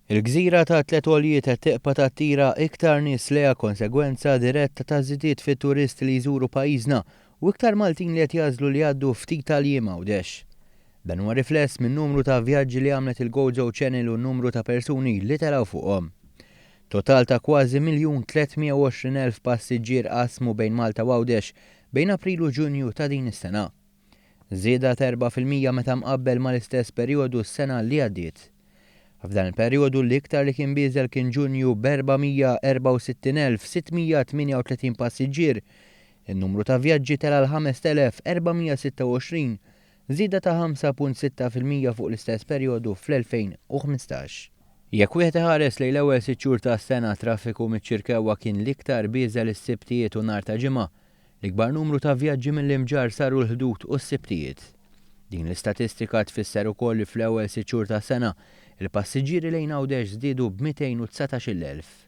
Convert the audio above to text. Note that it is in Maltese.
Il-gżira ta' Tliet Għoljiet qed tibqa' tattira iktar nies lejha konsegwenza diretta ta' żidiet fit-turisti li jżuru pajjiżna u iktar Maltin li qed jagħżlu li jgħaddu ftit tal-jiem Għawdex. Dan huwa rifless min-numru ta' vjaġġi li għamlet il-Gozo Channel u n-numru ta' persuni li telgħu fuqhom. Total ta' kważi 1,320,000 passiġġier qasmu bejn Malta u Għawdex bejn April u Ġunju ta' din is-sena. Żieda ta' 4% meta mqabbel mal-istess perjodu s-sena li għaddiet. F'dan il-perjodu l-iktar li kien bieżel kien Ġunju b'464,638 passiġġier. In-numru ta' vjaġġi tela' għal 5,426, żieda ta' 5.6% fuq l-istess perjodu fl-2015. Jekk wieħed iħares lejn l-ewwel sitt xhur tas-sena, traffiku miċ-Ċirkewwa kien l-iktar bieżel is-Sibtijiet u nhar ta' Ġimgħa. L-ikbar numru ta' vjaġġi mill-Imġarr saru l-Ħdud u s-Sibtijiet. Din l-istatistika tfisser ukoll li fl-ewwel sitt xhur tas-sena, il-passiġġieri lejn Għawdex żdiedu b'219,000.